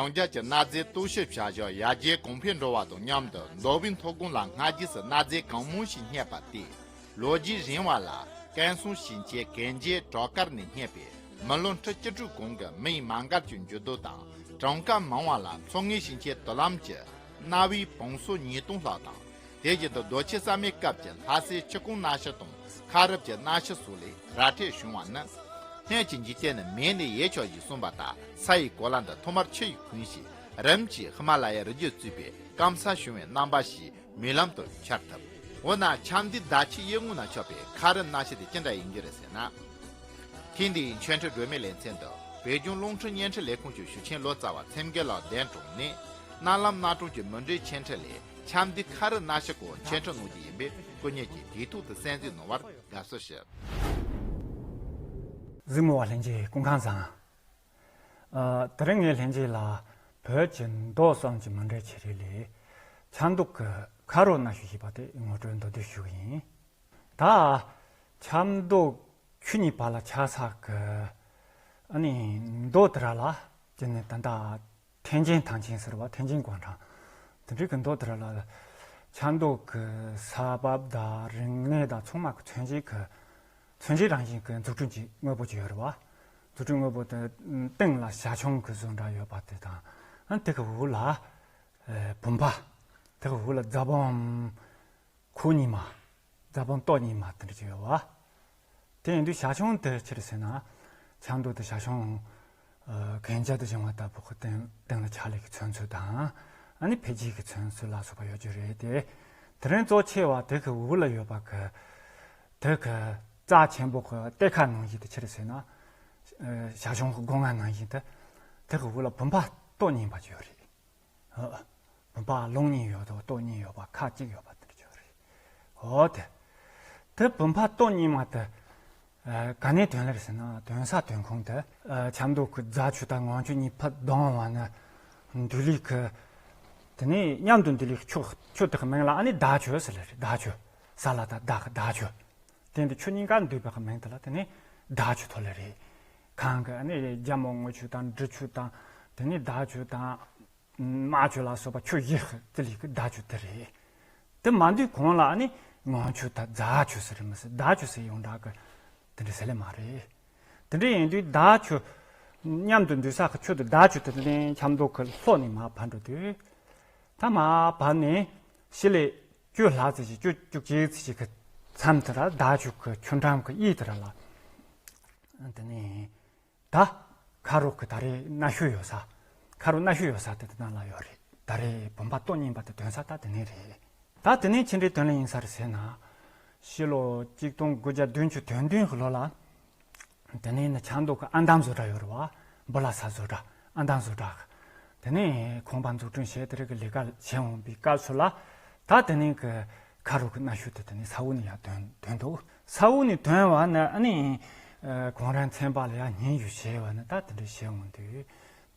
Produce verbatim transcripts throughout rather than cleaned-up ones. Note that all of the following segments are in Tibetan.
རྒྱལ་གྱི་གནའ་རྫས་གཏོར་བཤིག་བྱ་གཞག་ཡར་རྒྱས་གོང་འཕེལ་འགྲོ་བ་དང་མཉམ་དུ་མདོ་དབུས་མཐོ་སྒང་ལ་སྔ་རྗེས་སུ་གནའ་རྫས་གང་མང་ཞིག་རྙེད་པ་དེས། ལོ་རྒྱུས་རིང་བ་ལ་བསྐལ་བཟང་ཞིང་ཆེན་གན་རྐྱལ་བྲག་དཀར་ནས་རྙེད་པའི་མི་ལོ་ཁྲི་བཅུ་དྲུག་གོང་གི་མིའི་མ་མགར་གྱི་འགྱུར་ལྡོག་དང་གྲངས་ཀ་མང་བ་ལ་མཚོ་སྔོན་ཞིང་ཆེན་མདོ་ལམ་གྱི་གནའ་བོའི་བང་སོ་ཉིས་སྟོང་ལྷག་དང་། དེ་བཞིན་དུ་རྡོ་ཆས་གསར་མའི་སྐབས་ཀྱི་ལྷ་སའི་ཆུ་ཁུང་གནའ་ཤུལ་དང་ཁ་རུབ་ཀྱི་གནའ་ཤུལ་སོགས་ལས་ར་འཕྲོད་བྱུང་བ་ནི། སྔོན་གྱི་འཇིག་རྟེན་ནི་མེ་ནས་ཡལ་ཆོག་ཅིག་གསུངས་པ་ལྟར་ས་ཡི་གོ་ལ་འདི་ཐོག་མར་ཆུ་ཡིས་ཁེངས་ཤིང་རིམ་གྱིས་ཧི་མ་ལ་ཡའི་རི་རྒྱུད་གཙོས་པའི་སྐམ་ས་བྱུང་བའི་རྣམ་པ་ཞིག་མིག་ལམ་དུ་འཆར་ཐུབ། འོ་ན་ཆབ་མདོའི་ཟླ་ཆུའི་གཡུལ་ངོ་ན་ཆགས་པའི་ཁ་རུབ་གནའ་ཤུལ་དེ་ཅི་འདྲ་ཡིན་རྒྱུ་རེད་ཟེར་ན། ཐེངས་འདིའི་འཆད་ཁྲིད་སྒྲོན་མེའི་ལེ་ཚན་དུ་བོད་ལྗོངས་རླུང་འཕྲིན་བརྙན་འཕྲིན་ལས་ཁུངས་ཀྱི་ཞུ་མཁན་ལོ་ཙཱ་བ་ཚེམས་དགེ་ལགས་གདན་དྲངས་ནས། གནའ་ལམ་གནའ་གྲོང་གི་མུ་འབྲེལ་འཆད་ཁྲིད་ལས་ཆབ་མདོའི་ཁ་རུབ་གནའ་ཤུལ་སྐོར་འཆད་ཁྲིད་གནང་རྒྱུ་ཡིན་པས་སྐུ་ཉིད་ཀྱིས་དུས་ཐོག་ཏུ་གསན་གཟིགས་གནང་བར་དགའ་བསུ་ཞུ། གཟིགས་མོ་བ་ལྷན་རྒྱས་སྐུ་ཁམས་བཟང་། ཨ། དེ་རིང་ངས་ལྷན་རྒྱས་ལ་བོད་ཀྱི་མདོ་གསུམ་གྱི་མུ་འབྲེལ་འཆད་ཁྲིད་ལས་ཆབ་མདོ་གི་ཁ་རུབ་གནའ་ཤུལ་ཞེས་པ་དེ་ངོ་སྤྲོད་མདོར་བསྡུས་ཞུ་གི་ཡིན། ད་ཆབ་མདོ་ཆུ་གཉིས་བར་ལ་ཆགས་ས་གི་ཨ་ནི་མདོ་དེ་ར་ལ་ཅི་ནས་ད་ལྟ་ཐེན་ཅིན་ཐང་ཆེན་ཟེར་བ་ཐེན་ཅིན་གུང་ཁྲན་དེ་འདྲའི་གི་མདོ་དེ་ར་ལ་ཆབ་མདོ་གི་ས་བབ་དང་རིག་གནས་དང་ཚང་མ་གི་མཚོན་བྱེད་གི་མཚོན་བྱེད་རང་བཞིན་གྱི་འཛུགས་སྐྲུན་གྱི་དངོས་པོ་ཅིག་ཡོད་རེད་བ། འཛུགས་སྐྲུན་དངོས་པོ་དེ་སྟེང་ལ་བྱ་ཁྱུང་གི་བཟོ་འདྲ་ཡོད་པ་དེ་དང་། ཨ། དེ་གི་འོག་ལ་ཨ་བུམ་པ། དེ་གི་འོག་ལ་རྫ་བུམ་ཁོག་གཉིས་མ། རྫ་བུམ་ཏོག་གཉིས་མ་དེ་འདྲ་ཅིག་ཡོད་བ། དེ་ཡིན་དུས་བྱ་ཁྱུང་དེ་ཅི་རེད་ཟེར་ན། ཆབ་མདོ་དེ་བྱ་ཁྱུང་ཨ་གན་རྐྱལ་དུ་བཞེངས་པ་ལྟ་བུ་གི་སྟེང་སྟེང་ལ་ཕྱག་ལས་ཀྱི་མཚོན་ཚུལ་དང་། ཨ་ནི་འཕེལ་རྒྱས་ཀྱི་མཚོན་ཚུལ་ལ་སོགས་པ་ཡོད་རྒྱུ་རེད་དེ། དེ་རིང་གཙོ་ཆེ་བ་དེ་གི་འོག་ལ་ཡོད་པ་གི་དེ་གི་རྩ་ཆེན་པོ་གི་གཏེར་ཁ་ནང་བཞིན་དེ་ཅི་རེད་ཟེར་ན། ཨ་བྱ་ཁྱུང་གི་སྒོ་ང་ནང་བཞིན་དེ་དེ་གི་འོག་ལ་བུམ་པ་ཏོག་གཉིས་པ་ཅིག་ཡོད་རེད། ཨ། བུམ་པ་རླུང་གཉིས་ཡོད་དོ་ཏོག་གཉིས་ཡོད་པ་ཁ་གཅིག་ཡོད་པ་དེ་འདྲ་ཅིག་ཡོད་རེད། འོ་དེ། དེ་བུམ་པ་ཏོག་གཉིས་མ་དེ་ཨ་ག་ནས་ཐོན་ལེ་རེད་ཟེར་ན། ཐོན་ས་ཐོན་ཁུངས་དེ་ཨ་ཆབ་མདོ་གི་རྫ་ཆུ་དང་ངང་ཆུ་གཉིས་ཕར་བསྡོམས་པ་ན་འདུས་ལི་གི། དེ་ནས་མཉམ་དུ་འདུས་ལི་གི་ཆུ་ཆུ་དེ་གི་མིང་ལ་ཨ་ནི་དྭགས་ཆུ་ཟེར་ལེ་རེད། དྭགས་ཆུ། ས་ལ་དང་དྭགས་གི་དྭགས་ཆུ། དེ་འདི་ཆུ་གཉིས་ཀ་འདུས་པ་གི་མིང་དེ་ལ་དེ་ནས་དྭགས་ཆུ་ཐོགས་ལེ་རེད། གང་གི་ཨ་ནི་རྒྱལ་མོ་རྔུལ་ཆུ་དང་འབྲི་ཆུ་དང་དེ་ནས་དྭགས་ཆུ་དང་། རྨ་ཆུ་ལ་སོགས་པ་ཆུ་བཞི་ལི་གི་དྭགས་ཆུ་དེ་རེད། དེ་མ་འདུས་གོང་ལ་ཨ་ནི་ངང་ཆུ་དང་རྫ་ཆུ་ཟེར་མི་སྲིད། དྭགས་ཆུ་ཟེར་ཡོང་འདྲ་གི་དེ་འདྲ་ཟེར་ལེ་མ་རེད། དེ་འདྲ་ཡིན་དུས་དྭགས་ཆུ་མཉམ་དུ་འདུས་ས་གི་ཆུ་དེ་དྭགས་ཆུ་དེ་ནས་ཆབ་མདོ་གི་ལྷོ་ནས་མར་བབས་འགྲོ་དུས། ད་མར་བབས་ནས་ཕྱི་ལོ་བཅུ་ལྷག་ཙམ་ཞིག་བཅུ་བཅུ་གཅིག་ཙམ་ཞིག་གི་མཚམས་དེ་ར་དྭགས་ཆུ་གི་ཆུ་འགྲམ་གི་གཡས་དེ་ར་ལ། དེ་ནས། ད་ཁ་རུབ་གི་ད་རེས་གནའ་ཤུལ་ཡོད་ས། ཁ་རུབ་གནའ་ཤུལ་ཡོད་ས་དེ་དེ་ནང་ལ་ཡོད་རེད། ད་རེས་བུམ་པ་ཏོག་གཉིས་པ་དེ་ཐོན་ས་ད་དེ་ནས་རེད། ད་དེ་ནས་ཅི་འདྲའི་ཐོན་ལེ་ཡིན་ས་རེད་ཟེར་ན། ཕྱི་ལོ་གཅིག་སྟོང་དགུ་བརྒྱ་བདུན་ཅུ་དོན་བདུན་གི་ལོ་ལ། དེ་ནས་ནི་ཆབ་མདོ་གི་ཨར་འདམ་བཟོ་གྲྭ་ཡོད་རེད་བ། འབུ་ལ་ས་བཟོ་གྲྭ། ཨར་འདམ་བཟོ་གྲྭ་གི། དེ་ནས་ཁང་པ་འཛུགས་སྐྲུན་བྱས་དེ་རིགས་ཀྱི་ལས་ཀ་བྱེད་འོང་པའི་སྐབས་སུ་ལ། ད་དེ་ནས་གི་ཁ་རུབ་གི་གནའ་ཤུལ་དེ་དེ་ནས་ས་འོག་ནས་ཡར་ཐོན་ཐོན་འདུག་ས་འོག་ནས་ཐོན་བ་ནི་ཨ་ནི། ཨ་གུང་རན་ཚན་པ་ལ་ཡར་ཉེན་ཞུ་བྱས་བ་ནི་ད་དེ་འདྲ་བྱས་འོང་དུས།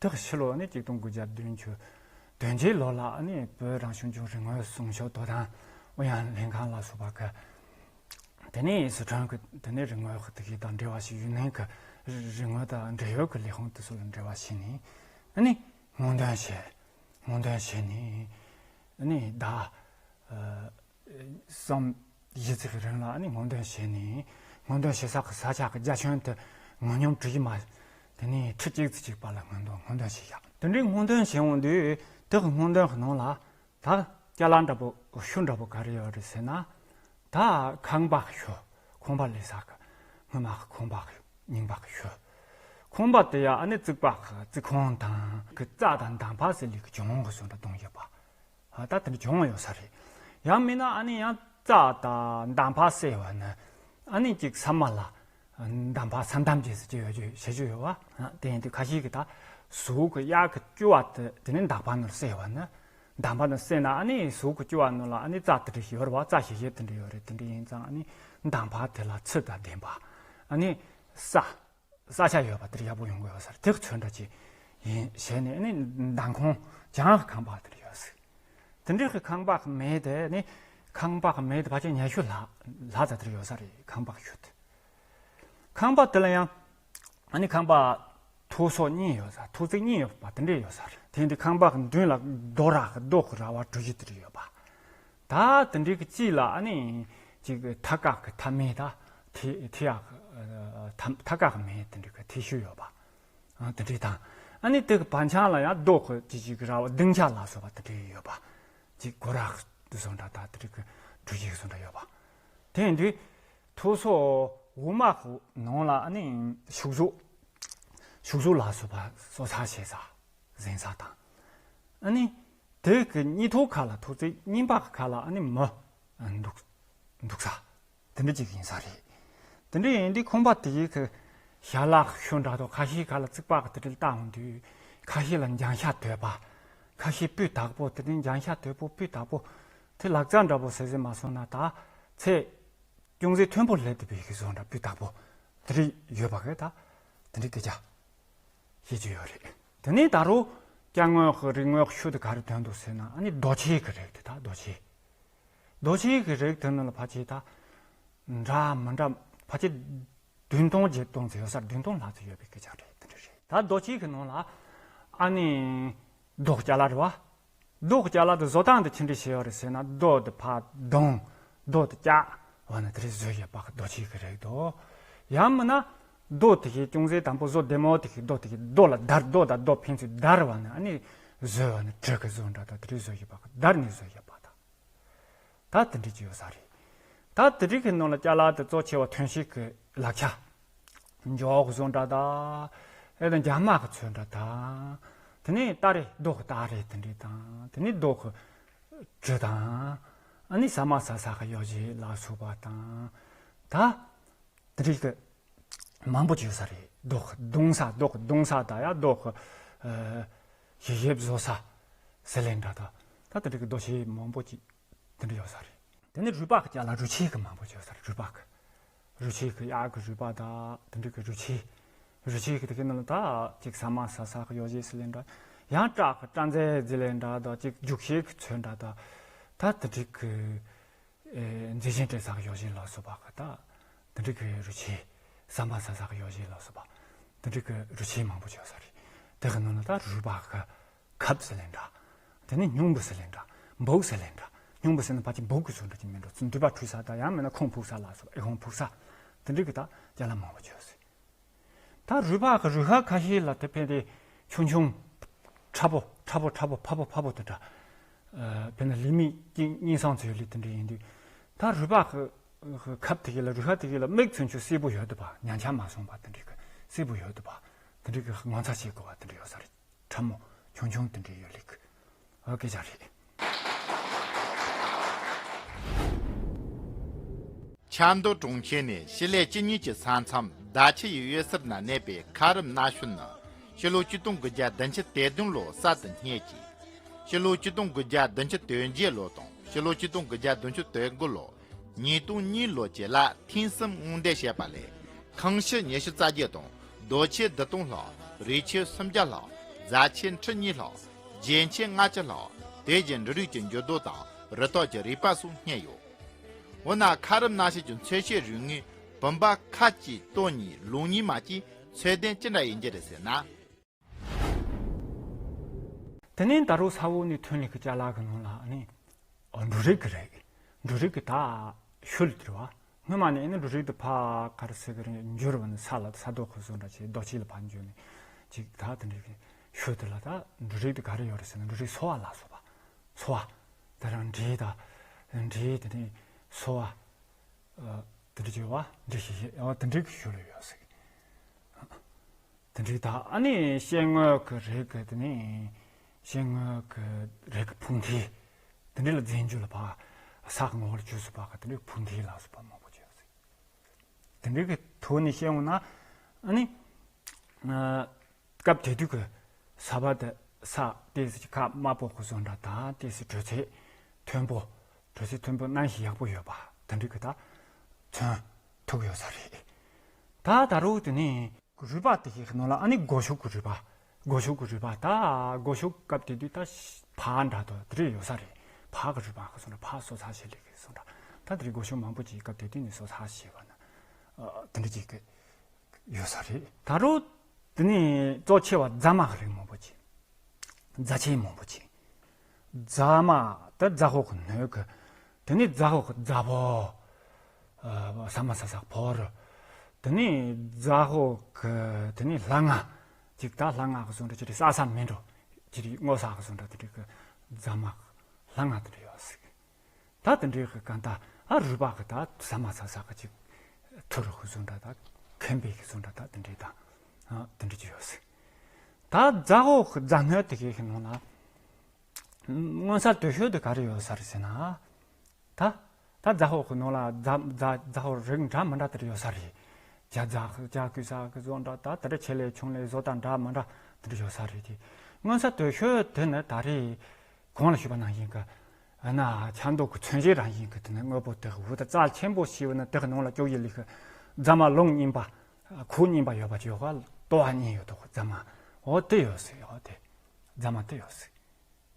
དེ་གི་ཕྱི་ལོ་ནི་གཅིག་སྟོང་དགུ་བརྒྱ་བདུན་ཅུ་དོན་བརྒྱད་ལོ་ལ་ཨ་ནི་བོད་རང་སྐྱོང་ལྗོངས་རིག་དངོས་སྲུང་སྐྱོབ་དོ་དམ་ཨུ་ཡོན་ལྷན་ཁང་ལ་སོགས་པ་གི། དེ་ནས་སི་ཁྲོན་གི་དེ་ནས་རིག་དངོས་ཁག་དེ་གའི་དང་འབྲེལ་བ་བྱས། ཡུན་ནན་གི་རིག་དངོས་དང་འབྲེལ་ཡོད་ཀྱི་ལས་ཁུངས་དེ་ཚོ་ལ་འབྲེལ་བ་བྱས་ནས་ཨ་ནི་སྔོག་འདོན་བྱས། སྔོག་འདོན་བྱས་ནས་ཨ་ནི་ཟླ་ཨ་གསུམ་བཞི་ཙམ་གྱི་རིང་ལ་ཨ་ནི་སྔོག་འདོན་བྱས་ནས། སྔོག་འདོན་བྱེད་ས་གི་ས་ཆ་གི་རྒྱ་ཁྱོན་དེ་ངོས་སྙོམས་གྲུ་བཞི་མ་དེ་ནས་ཁྲི་གཅིག་ཙམ་ཅིག་བར་ལ་སྔོག་འདོན་སྔོག་འདོན་བྱས་ཡག་དེ་འདྲའི་སྔོག་འདོན་བྱས་འོང་དུས་དེ་གི་སྔོག་འདོན་གི་ནང་ལ། ད་ཅ་ལག་འདྲ་པོ་ཤུལ་འདྲ་པོ་ག་རེ་ཡོད་རེད་ཟེར་ན། ད་ཁང་པ་ཤུལ། ཁང་པ་ལས་ས་གི་སྔོན་མ་གི་ཁང་པ་རྙིང་པ་གི་ཤུལ། ཁང་པ་དེ་ཡ་ཨ་ནི་རྩིག་པ་གི་རྩིག་ཁང་དང་གི་རྩྭ་དང་འདམ་བག་ཟེར་ལས་གི་གྱང་གི་བཟོ་འདྲ་གཏོང་ཡོད་པ། ཨ་ད་དེ་འདྲ་གྱང་ཡོད་ས་རེད། ཡང་མིན་ན་ཨ་ནི་ཡང་རྩྭ་དང་འདམ་བག་བསྲེས་པ་ནི་ཨ་ནི་ཅིག་ས་མ་ལ། འདམ་བག་ས་འདམ་བྱས་ཟེར་གྱི་ཡོད་རྒྱུ་བྱེད་རྒྱུ་ཡོད་བ། དེ་ཡིན་དུས་ཁ་ཤས་ཀྱིས་ད་ཟོག་གི་གཡག་གི་ལྕི་བ་དེ་དེ་ནས་འདམ་བག་ནང་བསྲེས་པ་ནི། འདམ་བག་ནང་བསྲེས་ན་ཨ་ནི་ཟོག་གི་ལྕི་བ་ནང་ལ་ཨ་ནི་རྩྭ་དེ་འདྲ་ཞིག་ཡོད་རེད་བ། རྩྭ་ཞིག་ཞིག་དེ་འདྲ་ཡོད་རེད། དེ་འདྲ་ཡིན་ཙང་ཨ་ནི་འདམ་བག་དེ་ལ་ཚུལ་དང་ལྡན་པ། ཨ་ནི་ས་ས་ཆ་ཡོད་པ་དེ་འདྲ་ཡག་པོ་ཡོང་གི་ཡོད་ས་རེད། དེ་གི་ཚོད་འདྲ་ཅིག་ཡིན་བྱས་ནས་ཨ་ནི་འདམ་ཁང་གྱང་གི་ཁང་པ་དེ་འདྲ་ཡོད་ཟིག་དེ་འདྲའི་གི་ཁང་པ་གི་མེ་དེ་ནི་ཁང་པ་གི་མེ་དེ་ཕལ་ཆེར་ཉི་ཤུ་ལྷག་ལྷག་ཙམ་དེར་ཡོད་ས་རེད། ཁང་པ་གི་ཤུལ་དེ། ཁང་པ་དེ་ལ་ཡང་ཨ་ནི་ཁང་པ་ ཐོ་སོ་གཉིས་ཡོད་ས། ཐོ་བརྩེགས་གཉིས་ཡོད་པ་དེ་འདྲས་ཡོད་ས་རེད། དེ་འདི་ཁང་པ་གི་མདུན་ལ་རྡོ་ར་གི་རྡོ་གི་ར་བ་གྲུ་བཞི་དེ་འདྲས་ཡོད་པ། ད་དེ་འདྲས་གི་དཀྱིལ་ལ་ཨ་ནི་ཅིག་ཐ་ཀ་གི་ཐ་མེ་ད་ཐི་ཐི་ཡག་གི་ཐ་ཐ་ཀ་གི་མེ་དེ་འདྲས་གི་ཐི་ཤུ་ཡོད་པ། ཨ་དེ་འདྲས་དང་། ཨ་ནི་དེ་གི་བར་འཆང་ལ་ཡང་རྡོ་གི་ཅིག་ཅིག་གི་ར་བ་ལྡིང་ཆ་ལ་སོགས་པ་དེ་འདྲས་ཡོད་པ། ཅིག་སྒོ་ར་གི་བཟོ་འདྲ་ད་དེ་འདྲས་གི་གྲུ་བཞི་གི་བཟོ་འདྲ་ཡོད་པ། དེ་ཡིན་དུས། ཐོ་སོ་འོག་མ་གི་ནང་ལ་ཨ་ནི་བཞུགས་ཟོག་བཞུགས་ཟོག་ལ་སོགས་པ་གསོ་ཚགས་བྱེད་ས་གཟན་ས་དང་། ཨ་ནི་དེ་གི་གཉིས་ཐོག་ཁ་ལ་ཐོ་བརྩེགས་གཉིས་པ་གི་ཁ་ལ་ཨ་ནི་མི་འདུག་འདུག་ས་དེ་འདྲ་ཅིག་ཡིན་ས་རེད། དེ་འདྲ་ཡིན་དུས་ཁང་པ་དེ་ཡི་གི་ཞལ་ལག་ཤོ་འདྲ་དང་ཁ་ཤས་ཁ་ལ་རྩིག་པ་གི་དེ་འདྲ་བཏགས་འོང་དུས་ཁ་ཤས་ལ་འགྱིང་ཤ་དོད་པ། ཁ་ཤས་སྤུས་དག་པོ་དེ་འདྲ་འགྱིང་ཤ་དོད་པོ་སྤུས་དག་པོ་དེ་ལག་རྩལ་འདྲ་པོ་ཟེར་ཟེར་མ་སོང་ན་ད་ཚེ། ཅུང་ཟད་མཐོན་པོ་སླེབས་བསྡད་པའི་གི་བཟོ་འདྲ་སྤུས་དག་པོ་དེ་འདྲ་ཡོད་པ་གི་ད་དེ་འདྲའི་སྐད་ཆ་བཤད་ཀྱི་ཡོད་རེད། དེ་ནས་ད་རུང་སྐྱ་དངོས་ཀྱི་རིག་དངོས་ཤུལ་དུ་ག་རེ་ཐོན་འདུག་ཟེར་ན་ཨ་ནི་རྡོ་ཆས་ཀྱི་རིགས་དེ་ད་རྡོ་ཆས། རྡོ་ཆས་ཀྱི་རིགས་དེ་ནང་ལ་ཕལ་ཆེར་ད་འདྲ་མི་འདྲ་ཕལ་ཆེར་བདུན་སྟོང་བརྒྱད་སྟོང་ཙམ་ཡོད་ས་རེད། བདུན་སྟོང་ལྷག་ཙམ་ཡོད་པའི་སྐད་ཆ་རེད། དེ་འདྲ་རེད། ད་རྡོ་ཆས་ཀྱི་ནང་ལ་ཨ་ནི་རྡོ་ཅ་ལག་རེད་བ། རྡོ་ཅ་ལག་དེ་བཟོ་སྟངས་དེ་ཅི་འདྲ་བྱས་ཡོད་རེད་ཟེར་ན་རྡོ་དེ་ཕར་བརྡུང་། རྡོ་དེ་བཅག་བ་ན་དེ་རིགས་བཟོས་ཡོད་པ་གི་རྡོ་ཆས་ཀྱི་རིགས་དོ། ཡང་མིན་ན་རྡོ་དེ་གའི་ཅུང་ཟད་དང་པོ་བཟོ་བདེ་མོ་དེ་གའི་རྡོ་དེ་གའི་རྡོ་ལ་བརྡར་རྡོ་དང་རྡོ་ཕན་ཚུན་བརྡར་བ་ན་ཨ་ནི་བཟོས་བ་ན་གྲི་གི་བཟོ་འདྲ་དང་དེ་རིགས་བཟོས་ཡོད་པ་གི་བརྡར་ནས་བཟོས་ཡོད་པ་དང་། ད་དེ་འདྲ་ཅིག་ཡོད་ས་རེད། ད་དེ་རིགས་ཀྱི་ནང་ལ་ཅ་ལག་དེ་གཙོ་ཆེ་བ་ཐོན་སྐྱེད་ཀྱི་ལག་ཆ། མགྱོགས་བཟོ་འདྲ་དང་། ཨེ་ད་འཇམ་མག་གི་ཚོས་འདྲ་དང་། དེ་ནས་སྟ་རེ་རྡོ་གི་སྟ་རེ་དེ་འདྲ་དང་། དེ་ནས་རྡོ་གི་གྲི་དང་། ཨ་ནི་ཟ་མ་ཟ་ས་གི་ཡོ་བྱད་ལ་སོགས་པ་དང་། ད་དེ་འདྲ་གི་མང་པོ་ཅིག་ཡོད་ས་རེད། རྡོ་གི་བརྡུང་ས་རྡོ་གི་བརྡུང་ས་དང་ཡང་རྡོ་གི་ཨ་ཞིབ་བཟོ་ས་ཟེར་ལེ་འདྲ་དང་། ད་དེ་འདྲ་གི་རྡོ་ཆས་མང་པོ་ཅིག་དེ་འདྲ་ཡོད་ས་རེད། དེ་ནས་རུས་སྦལ་གྱི་ཅ་ལག་རུས་ཆས་ཀྱི་མང་པོ་ཅིག་ཡོད་ས་རེད། རུས་སྦལ་གྱི། རུས་ཆས་ཀྱི་གཡག་གི་རུས་སྦལ་དང་དེ་འདྲ་གི་རུས་ཆས། རུས་ཆས་ཀྱི་དེ་གའི་ནང་ལ་ད་ཅིག་ཟ་མ་ཟ་ས་གི་ཡོ་བྱད་ཟེར་ལེ་འདྲ། ཡང་སྐྲ་གི་སྐྲ་རྫས་ཟེར་ལེ་འདྲ་དང་ཅིག་རྒྱུག་ཤེལ་གྱི་ཚོས་འདྲ་དང་། ད་དེ་འདྲ་གི་ཨེ་མཛེས་ཆེན་སྤྲས་ས་གི་ཡོ་བྱད་ལ་སོགས་པ་གི་ད་དེ་འདྲ་གི་རུས་ཆས། ཟ་མ་ཟ་ས་གི་ཡོ་བྱད་ལ་སོགས་པ་དེ་འདྲ་གི་རུས་ཆས་མང་པོ་ཅིག་ཡོད་ས་རེད། དེ་གི་ནང་ལ་ད་རུས་སྦལ་གི་ཁབ་ཟེར་ལེ་འདྲ། དེ་ནས་སྙུང་བུ་ཟེར་ལེ་འདྲ། འབུག་ཟེར་ལེ་འདྲ། སྙུང་བུ་ཟེར་ན་ཕལ་ཆེར་འབུག་གི་བཟོ་འདྲ་ཅིག་མིན་འགྲོ། མདུད་པ་འཁྲུད་ས་དང་ཡང་མིན་ན་ཁུང་ཕུབ་ས་ལ་སོགས་ཨེ་ཁུང་ཕུབ་ས་དེ་འདྲ་གི་ད་ཅ་ལག་མང་པོ་ཅིག་ཡོད་ས་རེད། ད་རུས་སྦལ་གི་རུས་ཁ་ཁ་ཤས་ལ་དེ་ཕན་དེ་ཆུང་ཆུང་། ཕྲ་པོ་ཕྲ་པོ་ཕྲ་པོ་ཕ་པོ་ཕ་པོ་དེ་འདྲ། ཨ་དཔེར་ན་ལི་མི་གཅིག་གཉིས་སང་ཚོའི་ལི་དེ་འདྲ་ཡིན་དུས། ད་རུས་སྦལ་གི་ཁབ་དེ་གའི་ལ་རུས་ཁ་དེ་གའི་ལ་མིག་ཚུན་ཆད་སེར་པོ་ཡོད་འདུག་པ། ཉམས་ཆག་མ་སོང་པ་དེ་འདྲ་གི་སེར་པོ་ཡོད་འདུག་པ། དེ་འདྲ་གི་ངོ་མཚར་ཆེ་དགོས་པ་དེ་འདྲ་ཡོད་ས་རེད། ཕྲ་མོ་ཆུང་ཆུང་དེ་འདྲའི་ཡོད་ལེ་གི། ཨོ་སྐད་ཆ་རེད། ཆབ་མདོ་གྲོང་ཁྱེར་ནས་ཕྱི་ལེ་བཅུ་གཉིས་ཀྱི་ས་མཚམས་མདའ་ཆུ་ཡི་གཡུལ་སར་ན་གནས་པའི་ཁ་རུབ་གནའ་ཤུལ་ནི་ཕྱི་ལོ་ཆིག་སྟོང་དགུ་བརྒྱ་བདུན་ཅུ་དོན་བདུན་ལོར་གསར་དུ་རྙེད་ཅིང་། ཕྱི་ལོ་ཆིག་སྟོང་དགུ་བརྒྱ་བདུན་ཅུ་དོན་བརྒྱད་ལོ་དང་ཕྱི་ལོ་ཆིག་སྟོང་དགུ་བརྒྱ་བདུན་ཅུ་དོན་དགུ་ལོ་ཉིས་སྟོང་གཉིས་ལོ་བཅས་ལ་ཐེངས་གསུམ་སྔོག་འདོན་བྱས་པ་ལས་ཁང་ཤིང་ཉི་ཤུ་རྩ་བརྒྱད་དང་རྡོ་ཆས་བདུན་སྟོང་ལྷག། རས་ཆས་སུམ་བརྒྱ་ལྷག། རྫ་ཆས་ཁྲི་གཉིས་ལྷག། རྒྱན་ཆས་ལྔ་བཅུ་ལྷག། དེ་བཞིན་འབྲུ་རིགས་ཀྱི་འགྱུར་རྡོ་དང་རུ་ཐོག་གི་རུས་པ་སོགས་རྙེད་ཡོད། འོ་ན་ཁ་རུབ་གནའ་ཤུལ་གྱི་འཚོལ་བྱེད་རིག་དངོས་བུམ་པ་ཁ་གཅིག་ཏོག་གཉིས་ལོ་གཉིས་མ་གཅིག་འཚོལ་བསྡུ་ཅི་འདྲ་ཡིན་གྱི་རེད་ཟེར་ན། དེ་ནས་ད་རུང་ས་འོག་ནས་ཐོན་ལེ་གི་ཅ་ལག་གི་ནང་ལ་ནི་འབྲུ་རིགས་ཀྱི་རིགས། འབྲུ་རིགས་ཀྱི་ད་ཤུལ་དེ་རེད་བ། སྔོན་མ་ནས་ནི་འབྲུ་རིགས་དེ་ཕར་ག་རེ་ཟེར་གི་རེད། འགྱུར་བ་ནི་ས་ལ་ས་རྡོ་ཁོ་བཟོ་འདྲ་བྱས་རྡོ་ཆས་ལ་ཕར་འགྱུར་ནས་ཅིག་ད་དེ་འདྲའི་ཤུལ་དེ་ལ་ད་འབྲུ་རིགས་དེ་ག་རེ་ཡོད་རེད་ཟེར་ན་འབྲུ་རིགས་ཚོ་བ་ལ་སོགས་པ། ཚོ་བ། དེ་རང་འབྲས་དང་། འབྲས་དེ་ནས་ཚོ་བ། དེ་འདྲ་བྱས་བ་འབྲས་ཞིག་བྱས་ཨ་དེ་འདྲའི་གི་ཤུལ་ལ་ཡོད་ཟེར་གི། དེ་འདྲའི་ད་ཨ་ནི་ཤེལ་དངོས་ཀྱི་རིགས་ཀྱི་དེ་ནས་ཤེལ་དངོས་ཀྱི་རིགས་ཀྱི་ཕུང་མཐིལ། དེ་འདྲའི་ལ་རྫས་འགྱུར་ལ་ཕར་ས་གི་ངོ་བོར་གྱུར་སོང་བ་གི་དེ་འདྲའི་ཕུང་མཐིལ་ལ་སོགས་པ་མང་པོ་ཅིག་ཡོད་ཟེར། དེ་འདྲའི་གི་ཐོག་ནས་བཤད་འོང་ན་ཨ་ནི་ཨ་སྐབས་དེ་དུས་ཀྱི་ས་བབ་དེ་ས་ཏོག་ཙམ་ཁ་དམར་པོ་གི་བཟོ་འདྲ་དང་ཏོག་ཙམ་དྲོད་ཚད་མཐོན་པོ། དྲོད་ཚད་མཐོན་པོ་གནམ་གཤིས་ཡག་པོ་ཡོད་པ་དེ་འདྲའི་གི་ད་མཚོན་ཐུབ་ཡོད་ས་རེད། ད་ད་རུང་དེ་ནས། རུས་སྦལ་དེ་གའི་ནང་ལ་ཨ་ནི་སྒོ་ཕྱུགས་ཀྱི་རུས་སྦལ། སྒོ་ཕྱུགས་ཀྱི་རུས་སྦལ་ད་སྒོ་ཕྱུགས་སྐབས་དེ་དུས་ད་ཕག་འདྲ་དང་དེ་འདྲ་ཡོད་ས་རེད། ཕག་གི་རུས་སྦལ་གི་བཟོ་འདྲ་ཕག་གསོ་ཚགས་བྱེད་ལེ་གི་བཟོ་འདྲ་ད་དེ་རིང་སྒོ་ཕྱུགས་མང་པོ་ཅིག་སྐབས་དེ་དུས་ནས་གསོ་ཚགས་བྱེད་པ་ན་ཨ་དེ་འདྲ་ཅིག་གི་ཡོད་ས་རེད། ད་རུང་ དེ་ནས་གཙོ་ཆེ་བ་རྫ་མ་གི་རིགས་མང་པོ་ཅིག་རྫ་ཆེན་མང་པོ་ཅིག་རྫ་མ་དེ་རྫ་ཧོ་གི་སྣོད་གི། དེ་ནས་རྫ་ཧོ་གི་རྫ་བོ། ཨ། ས་མ་ས་ས་ཕོ་རུ། དེ་ནས་རྫ་ཧོ་གི་དེ་ནས་ལྷ་ང་། ཅིག་ད་ལྷ་ང་གི་བཟོ་འདྲ་ཅི་རིགས་ས་ས་མེ་འགྲོ། ཅི་རིགས་སྔོ་ས་གི་བཟོ་འདྲ་དེ་རིགས་གི་རྫ་མ་གི་ལྷ་ང་དེ་འདྲ་ཡོད་ཟིག་ད་དེ་འདྲའི་གི་གང་ལྟར་ཨ་རུས་པ་གི་ད་ས་མ་ས་ས་གི་ཅིག་ཐུར་གི་བཟོ་འདྲ་ད་ཁེམ་པའི་གི་བཟོ་འདྲ་ད་དེ་འདྲའི་ད་ཨ་དེ་འདྲའི་ཅིག་ཡོད་ཟིག་ད་རྫ་ཧོ་གི་རྫ་སྣོད་དེ་གའི་གི་ནང་ལ་མངོན་གསལ་དོད་ཤོས་དེ་ག་རེ་ཡོད་ས་རེད་ཟེར་ན། ད་ད་རྫ་ཧོ་གི་ནང་ལ་རྫ་རྫ་རྫ་ཧོ་རིགས་འདྲ་མི་འདྲ་དེ་འདྲ་ཡོད་ས་རེད། རྒྱ་རྫ་རྒྱ་སྐུད་ས་གི་བཟོ་འདྲ་ད་དེ་འདྲ་ཆེ་ལས་ཆུང་ལས་བཟོ་ལྟ་འདྲ་མི་འདྲ་དེ་འདྲ་ཡོད་ས་རེད་དེ། མངོན་གསལ་དོད་ཤོས་དེ་ནི་ད་རེས། གོང་ལ་ཞུས་པ་ནང་བཞིན་གྱི། ཨ་ན་ཆབ་མདོ་གི་མཚོན་བྱེད་རང་བཞིན་གྱི་དེ་ནི་དངོས་པོ་དེ་འུ་ད་རྩ་ཆེན་པོ་ཞིག་ནི་དེ་གི་ནང་ལ་སྐྱོ་ཡི་ལི་གི་རྫ་མ་ལུང་གཉིས་པ། ཁུག་གཉིས་པ་ཡོད་པ་ཅིག་ཡོད་པ་ལྟོ་བ་གཉིས་ཡོད་དོ་རྫ་མ། འོ་དེ་ཡོད་སྲིད་འོ་དེ། རྫ་མ་དེ་ཡོད་སྲིད།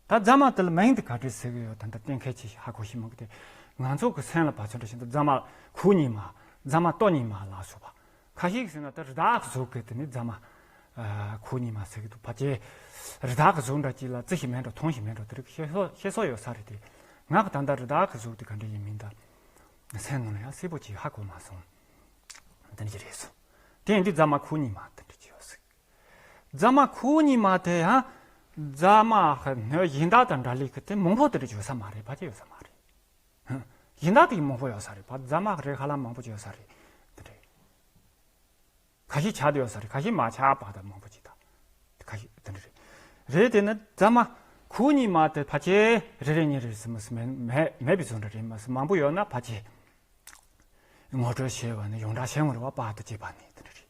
ད་རྫ་མ་དེ་ལ་མིང་དེ་ག་འདྲ་ཟེར་གི་ཡོད་ད་ད་གཏན་འཁེལ་ཅིག་ཧ་གོ་ཤེས་མི་འདུག་དེ། ང་ཚོ་གི་སེམས་ལ་བབ་ཚོད་འདྲ་ཞིག་འདུག་རྫ་མ་ཁུག་གཉིས་མ། རྫ་མ་ལྟོ་གཉིས་མ་ལ་སོགས་པ། ཁ་ཤས་ཟེར་ན་ད་རི་དྭགས་གཟུགས་ཀྱི་དེ་ནི་རྫ་མ། ཨ། ཁུག་གཉིས་མ་ཟེར་གི་འདུག་ཕལ་ཆེར་རི་དྭགས་གཟུགས་འདྲ་ཅིག་ལ་རྩི་ཞིག་མེད་འགྲོ་མཐོང་ཞིག་མེད་འགྲོ་དེ་རིགས་ཤེས་སོ་ཤེས་སོ་ཡོད་ས་རེད་དེ། ང་གི་ད་ལྟ་རི་དྭགས་གཟུགས་དེ་ག་འདྲ་ཡིན་མིན་ད་སེམས་ནང་ལ་ཡང་གསལ་པོ་ཅིག་ཧ་གོ་མ་སོང་། དེ་འདྲ་ཅིག་རེད་སོང་། དེ་ཡིན་དུས་རྫ་མ་ཁུག་གཉིས་མ་དེ་འདྲ་ཅིག་ཡོད་སྲིད། རྫ་མ་ཁུག་གཉིས་མ་དེ་ཡང་རྫ་མ་ཧ་སྣོད་གཞན་དག་དང་འདྲ་ལིག་གི་དེ་མང་པོ་དེ་འདྲ་ཅིག་ཡོད་ས་མ་རེད་ཕལ་ཆེར་ཡོད་ས་མ་རེད། གཞན་དག་དེ་མང་པོ་ཡོད་ས་རེད་པ། རྫ་མ་རེ་ཁ་ལ་མང་པོ་ཅིག་ཡོད་ས་རེད། དེ་འདྲ་རེད། ཁ་ཤས་ཆག་དེ་ཡོད་ས་རེད། ཁ་ཤས་མ་ཆག་པ་དང་མང་པོ་ཅིག་དང་། ཁ་ཤས་དེ་འདྲ་རེད། རེད་དེ་ནི་རྫ་མ་ཁུག་གཉིས་མ་དེ་ཕལ་ཆེར་རེ་རེ་གཉིས་རེ་ཟེར་མི་སྲིད་མེད་མེད་མེད་པའི་བཟོ་འདྲ་རེད་མ་ཟེར་མང་པོ་ཡོད་ན་ཕལ་ཆེར། ངོ་སྤྲོད་བྱས་པ་ནི་ཡོངས་གྲགས་ཆེན་མོ་རེད་བ་པར་དུ་བྱས་པ་ནི་དེ་འདྲ་རེད།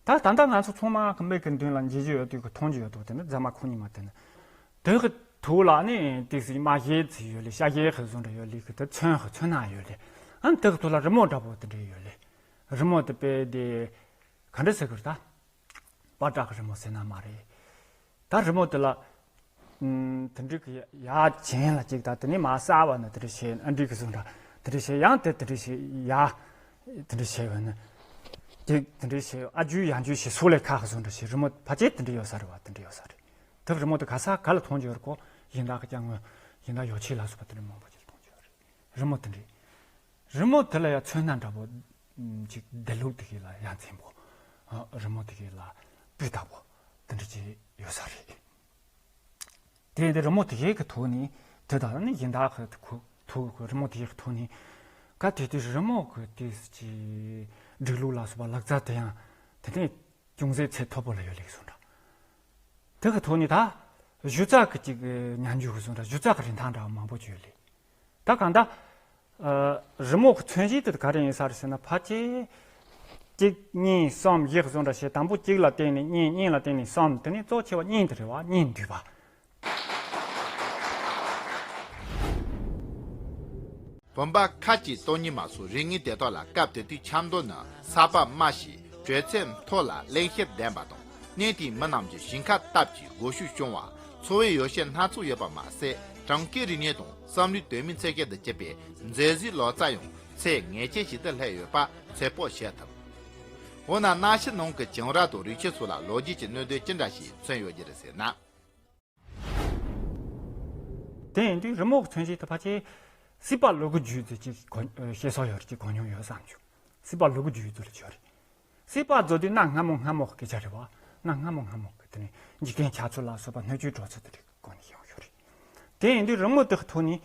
ད་ད་ལྟ་ང་ཚོ་ཚང་མ་གི་མིག་གི་མདུན་ལ་མཇལ་རྒྱུ་ཡོད་དུས་ཀྱི་མཐོང་རྒྱུ་ཡོད་དུས་དེ་ནི་རྫ་མ་ཁུག་གཉིས་མ་དེ་ནི། དེ་གི་ཐོག་ལ་ནི་ཏིག་སི་མ་ཞེ་ཚི་ཡོད་ལེ་ཤ་ཞེ་གི་བཟོ་འདྲ་ཡོད་ལེ་གི་དེ་ཚོན་གི་ཚོན་སྣ་ཡོད་ལེ། ཨ་ནི་དེ་གི་ཐོག་ལ་རི་མོ་འདྲ་པོ་དེ་འདྲ་ཡོད་ལེ། རི་མོ་དེ་དཔེ་དེ་ག་འདྲ་ཟེར་གི་རེད་ད། པ་ཏྲག་གི་རི་མོ་ཟེར་ན་མ་རེད། ད་རི་མོ་དེ་ལ། ཨུམ། དེ་འདྲའི་གི་ཡ་གྱེན་ལ་གཅིག་དང་དེ་ནས་མ་གསལ་བ་ནི་དེ་འདྲ་བྱས་ཨ་འདྲའི་གི་བཟོ་འདྲ་དེ་འདྲ་བྱས་ཡང་དེ་དེ་འདྲ་བྱས་ཡ། དེ་འདྲ་བྱས་བ་ནི། གཅིག་དེ་འདྲ་བྱས་ཨ་རྒྱུ་ཡང་རྒྱུ་བྱས་སོ་ལས་ཁ་གི་བཟོ་འདྲ་བྱས་རི་མོ་ཕལ་ཆེར་དེ་འདྲ་ཡོད་ས་རེད་བ་དེ་འདྲ་ཡོད་ས་རེད། དེ་རི་མོ་དེ་ག་ས་ག་ལ་མཐོང་རྒྱུ་ཡོད་རེད་གོ། ཡིན་ད་གི་ཀྱང་ངོ་ཡིན་ད་ཡོ་ཆས་ལ་སོགས་པ་དེ་འདྲ་མང་པོ་ཅིག་མཐོང་རྒྱུ་ཡོད་རེད། རི་མོ་དེ་འདྲ། རི་མོ་དེ་ལ་ཡང་ཚོན་སྣ་འདྲ་པོ། ཅིག་དེ་ལུགས་དེ་གའི་ལ་ཡ་མཚན་པོ། རི་མོ་དེ་གའི་ལ་སྤུས་དག་པོ་དེ་འདྲ་ཅིག་ཡོད་ས་རེད། དེ་ཡིན་དུས་རི་མོ་དེ་གའི་གི་ཐོག་ནས་དེ་དག་ནི་གཞན་དག་གི་ཐོག་རི་མོ་དེ་གའི་གི་ཐོག་ནས་ག་དེ་དུས་རི་མོ་གི་དེ་ཅིག་སྒྲིག་ལུགས་ལ་སོགས་པ་ལག་རྩལ་དེ་ཡང་དེ་ནས་ཅུང་ཟད་ཚད་མཐོ་པོ་ལ་ཡོད་ལེ་གསུངས་འདྲ། དེ་གི་ཐོག་ནས་ད་གཞུ་རྩལ་གི་ཅིག་ཉམས་འགྱུར་གི་གསུངས་འདྲ་གཞུ་རྩལ་གི་རིན་ཐང་འདྲ་མང་པོ་ཅིག་ཡོད་ལེ། ད་གང་ལྟར། ཨ། རི་མོ་གི་མཚོན་བྱེད་དེ་ག་རེ་ཡིན་ས་རེད་ཟེར་ན་ཕལ་ཆེར། གཅིག་གཉིས་གསུམ་བཞི་བཟོ་འདྲ་བྱས་དང་པོ་གཅིག་ལ་བརྟེན་ནས་གཉིས་གཉིས་ལ་བརྟེན་ནས་གསུམ་དེ་ནས་གཙོ་ཆེ་བ་གཉིས་དེ་རེད་བ་གཉིས་འདུས་པ། བུམ་པ་ཁ་ཅིག་སྟོང་ཉིད་མ་སོགས་རིགས་ངེས་དེ་དག་ལ་སྐབས་དེ་དུས་ཆབ་མདོ་ནི་ས་པ་དམའ་ཞིང་དྲོད་ཚད་མཐོ་ལ་གླེང་གཤེར་ལྡན་པ་དང་། གནས་དེའི་མི་རྣམས་ཀྱི་ཞིང་ཁ་སྟབས་ཀྱིས་སྒོ་ཕྱུགས་སྐྱོང་བ། འཚོ་བའི་ཡོ་བྱད་སྣ་ཚོགས་ཡོད་པ་མ་ཟད། གྲངས་ཀའི་རིག་གནས་དང་བསམ་བློའི་དོན་མིན་ཚད་བརྒལ་དུ་གྱུར་པའི་མཛེས་བཟོའི་ལག་རྩལ་ཡང་ཚད་ངེས་ཅན་ཞིག་ཏུ་སླེབས་ཡོད་པ་ཚོད་དཔག་བྱེད་ཐུབ། འོ་ན་གནའ་ཤུལ་ནང་གི་བྱུང་རབས་དང་རིག་ཆུ་སོགས་ལ་ལོ་རྒྱུས་ཀྱི་གནད་དོན་ཅི་འདྲ་ཞིག་མཚོན་ཡོད་ཀྱི་རེད་ཟེར་ན། དེ་ཡིན་དུས་རི་མོ་གི་མཚོན་བྱེད་དུ་ཕལ་ཆེར་སྲིད་པ་ལུ་གུ་རྒྱུད་ཟེར་གྱི་གོ་ཤེས་སོགས་ཡོད་རེད་ཀྱི་གོ་མྱོང་ཡོད་བསམ་བྱུང་། སྲིད་པ་ལུ་གུ་རྒྱུད་ཚོ་ལ་བྱོས་རེད། སྲིད་པ་རྫོགས་དུས་གནའ་སྔ་མོ་སྔ་མོ་སྐད་ཆ་རེད་བ། གནའ་སྔ་མོ་སྔ་མོ་གི་དེ་ནས་འཇིག་རྟེན་ཆགས་ཚུལ་ལ་སོགས་པ་སྣོད་བཅུད་གྲོགས་ཚུལ་དེ་འདྲའི་སྒོ་ནས་ཡོང་ཡོད་རེད། དེ་ཡིན་དུས་རི་མོ་དེ་གི་ཐོག་ནས་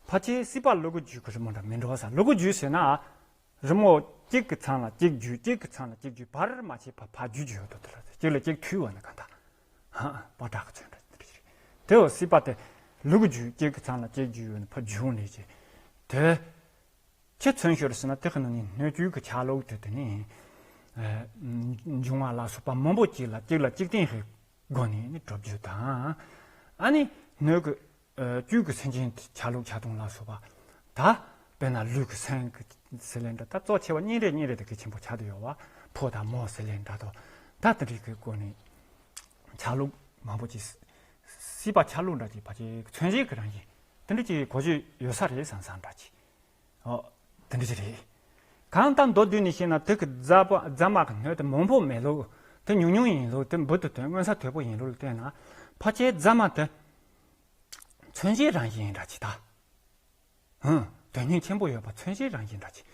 ཕལ་ཆེར་སྲིད་པ་ལུ་གུ་རྒྱུད་ཀྱི་རི་མོ་འདྲ་མི་འགྲོ་བ་ས་ལུ་གུ་རྒྱུད་ཟེར་ན། རི་མོ་གཅིག་གི་མཚམས་ལ་གཅིག་རྒྱུ་གཅིག་གི་མཚམས་ལ་གཅིག་རྒྱུ་བར་མ་ཆད་པར་ཕར་རྒྱུ་རྒྱུ་ཡོད་དོ་དེ་ལ་གཅིག་ལ་གཅིག་མཐུད་བ་ནི་གང་ལྟར་ཧ་པ་བྲག་གི་ཚོན་འདྲ་དེ་རེད། དེ་འོ་སྲིད་པ་དེ་ལུ་གུ་རྒྱུ་གཅིག་གི་མཚམས་ལ་གཅིག་རྒྱུ་ཡོད་ནི་ཕར་རྒྱུ་འོང་ལས་ཀྱི་དེ་ཅི་མཚོན་ཤོར་ཟེར་ན་དེ་གི་ནང་ནས་སྣོད་བཅུད་ཀྱི་ཆ་ལུགས་དེ་དེ་ནི་འབྱུང་བ་ལ་སོགས་པ་མང་པོ་གཅིག་ལ་གཅིག་ལ་གཅིག་བརྟེན་ཧེ། སྒོ་ནས་ནི་གྲུབ་རྒྱུ་དང་། ཨ་ནི་སྣོད་ཀྱི་བཅུད་ཀྱི་སེམས་ཅན་ཆ་ལུགས་ཆགས་སྡང་ལ་སོགས་པ། ད་དཔེར་ན་ལུས་ཀྱི་སེམས་ཀྱི་ཟེར་ལེ་འདྲ་ད་གཙོ་ཆེ་བ་གཉིས་རེ་གཉིས་རེ་དེ་གལ་ཆེན་པོ་ཆགས་བསྡད་ཡོད་བ། ཕོ་དང་མོ་ཟེར་ལེ་འདྲ་དོ། ད་དེ་འདྲའི་གི་སྒོ་ནས་ཆ་ལུགས་མང་པོ་ཅིག་སྲིད་པ་ཆ་ལུགས་འདྲ་ཅིག་ཕལ་ཆེར་མཚོན་བྱེད་ཀྱི་རང་བཞིན་དེ་འདྲ་ཅིག་གོ་རྒྱུ་ཡོད་ས་རེད་བསམ་བསམ་འདྲ་ཅིག་ཨོ། དེ་འདྲ་ཅིག་རེད། གང་ལྟར་མདོར་བསྡུས་ནས་བཤད་ན་དེ་གི་རྫ་པ་རྫ་མ་གི་སྣོད་དེ་མང་པོ་མེད་ལུགས་ དེ་ཉུང་ཉུང་ཡིན་ལུགས་དེ་འབུར་དུ་དོན་མངོན་ས་དོད་པོ་ཡིན་ལུགས་ལ་བལྟས་ན། ཕལ་ཆེར་རྫ་མ་དེ་མཚོན་བྱེད་རང་བཞིན་འདྲ་ཅིག་ད། ཧུམ། དོན་སྙིང་ཆེན་པོ་ཡོད་པ་མཚོན་བྱེད་རང་བཞིན་འདྲ་ཅིག་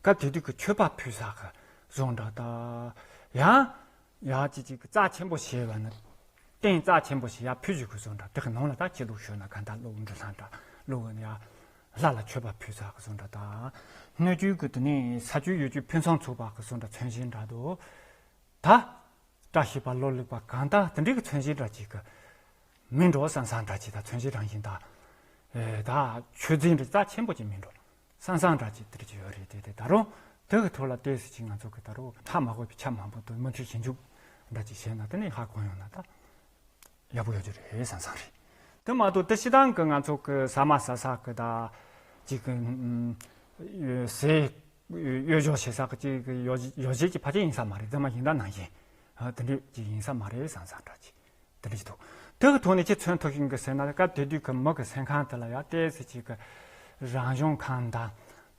སྐབས་དེ་དུས་ཀྱི་མཆོད་པ་ཕུལ་ས་གི་བཟོ་འདྲ་ད། ཡང་། ཡང་ཅིག་ཅིག་གི་རྩ་ཆེན་པོ་ཞེས་པ་ནི། རྟེན་རྩ་ཆེན་པོ་ཞིག་ཡར་ཕུལ་རྒྱུ་གི་བཟོ་འདྲ་དེ་གི་ནང་ལ་ད་ཁྱི་ལུག་ཞོན་ན་ག་ད་ལུག་འབྲི་ལྷ་འདྲ་ལུག་ཡ། ལྷ་ལ་མཆོད་པ་ཕུལ་ས་གི་བཟོ་འདྲ་ད། སྣོད་བཅུད་ཀྱི་དེ་ནས་ས་བཅུད་ཡོད་རྒྱུ་ཕུན་སུམ་ཚོགས་པ་གི་བཟོ་འདྲ་མཚོན་བྱེད་འདྲ་འདུག་ད། བཀྲ་ཤིས་པ་ལོ་ལེགས་པ་གང་ལྟར་དེ་འདྲའི་གི་མཚོན་བྱེད་འདྲ་ཅིག་གི་མིན་འགྲོ་བསམ་བསམ་འདྲ་ཅིག་ད་མཚོན་བྱེད་རང་བཞིན་ད། ཨེ་ད་མཆོད་རྫས་འདྲ་རྩ་ཆེན་པོ་ཅིག་མིན་འགྲོ་བསམ་བསམ་འདྲ་ཅིག་དེ་འདྲ་ཅིག་ཡོད་རེད། དེ་དེ་ད་རུང་དེ་གི་ཐོག་ལ་བལྟས་ཟེར་ཅིག་ང་ཚོ་གི་ད་རུང་ཧ་མ་གོ་བའི་ཆ་མང་པོ་འདུག་མུ་མཐུད་ཞིབ་འཇུག་འདྲ་ཅིག་བྱས་ན་དེ་ནས་ཧ་གོ་ཡོང་ན་ད་ཡག་པོ་ཡོད་རྒྱུ་རེད་བསམ་བསམ་རེད། དེ་མ་གཏོགས་དེ་སྤྱིར་བཏང་གི་ང་ཚོ་གི་ཟ་མ་ཟ་ས་གི་ད་ཅིག་གི་ཟས་གཡོས་སྦྱོར་བྱེད་ས་གི་ཅིག་གི་ཡོ་ཡོ་བྱད་ཀྱི་ཕལ་ཆེར་ཡིན་ས་མ་རེད། རྫ་མ་ཡིན་ད་ནང་བཞིན་དེ་འདྲ་ཅིག་ཡིན་ས་མ་རེད་བསམ་བསམ་འདྲ་ཅིག་དེ་འདྲ་ཞིག་འདུག་དེ་གི་ཐོག་ནས་ཁྱེད་མཚོན་ཐུབ་ཤིང་གི་ཟེར་ན་སྐབས་དེ་དུས་ཀྱི་མི་གི་སེམས་ཁམས་དེ་ལ་ཡང་ཏོག་ཙམ་ཅིག་གི་རང་བྱུང་ཁམས་དང་།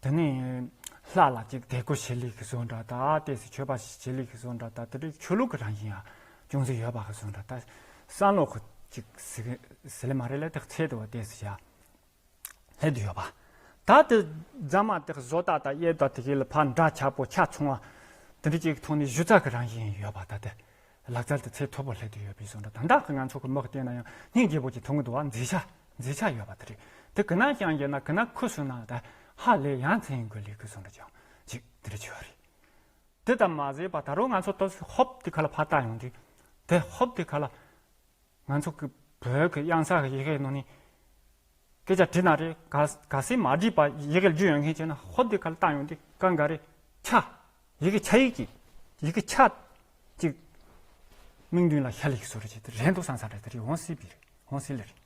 དེ་ནས་ལྷ་ལ་ཅིག་དད་གུས་བྱེད་ལུགས་ཀྱི་བཟོ་འདྲ་དང་ཏོག་ཙམ་མཆོད་པ་བྱེད་ལུགས་ཀྱི་བཟོ་འདྲ་དང་དེ་འདྲའི་ཆོས་ལུགས་ཀྱི་རང་བཞིན་ཡང་ཅུང་ཟད་ཡོད་པ་གི་བཟོ་འདྲ་དང་བསམ་བློ་གི་ཅིག་ཟི་ཟི་ལི་མ་རེད་ལ་དེ་ཚད་དུ་བ་ཏོག་ཙམ་ཡང་། སླེབས་བསྡད་ཡོད་པ། ད་དེ་རྫ་མ་དེ་བཟོ་ལྟ་དང་དབྱེ་བ་དེ་གའི་ལ་ཕར་འདྲ་ཆགས་པོ་ཆ་ཚང་བ། དེ་འདྲ་ཅིག་ཐོག་ནས་ཞུ་རྩ་གི་རང་བཞིན་ཡོད་པ་ད་དེ། ལག་རྩལ་དེ་ཚད་མཐོ་པོ་སླེབས་བསྡད་ཡོད་པའི་བཟོ་འདྲ་ད་ལྟ་གི་ང་ཚོ་གི་མི་གི་སྟེང་ན་ཡང་སྙིང་རྗེ་པོ་ཅིག་མཐོང་གི་འདུག་བ། མཛེས་ཆ་མཛེས་ཆ་ཡོད་པ་དེ་རེད། དེ་གི་ན་ཀྱང་ཡིན་ན་གི་ན་ཁུ་སུ་ན་ད་ཧ་ལས་ཡང་མཚན་དགོས་ལས་གི་བཟོ་འདྲ་ཅིག་ཅིག་དེ་འདྲ་ཅིག་ཡོད་རེད། དེ་ལྟར་མ་ཟད་པ་ད་རུང་ང་ཚོ་ཏོག་ཙམ་ཧོབ་དེ་ཁ་ལ་ཕར་བལྟ་ཡོང་དུས། དེ་ཧོབ་དེ་ཁ་ལ། ང་ཚོ་གི་བོད་ཀྱི་གཡང་ས་གི་ཡི་གེ་ནང་ནས་སྐད་ཆ་དྲིས་ན་རེད། ག་ག་སྲིད་མ་དྲིས་པ་ཡི་གེ་བརྒྱུད་ཡོང་མཁན་བྱས་ན་ཧོབ་དེ་ཁ་ལ་བལྟ་ཡོང་དུས་གང་ག་རེད། ཆ། ཡི་གེ་ཆ་ཡིག་ཅིག་ཡི་གེ་ཆ་ཅིག་མིག་མདུན་ལ་ཤར་ལེ་ཞིག་བཟོ་རེ་བྱེད་དེ་རེད་འདུག་བསམ་བསམ་རེད། དེ་རེད་འོང་སྲིད་པའི་རེད། འོང་སྲིད་ལེ་རེད།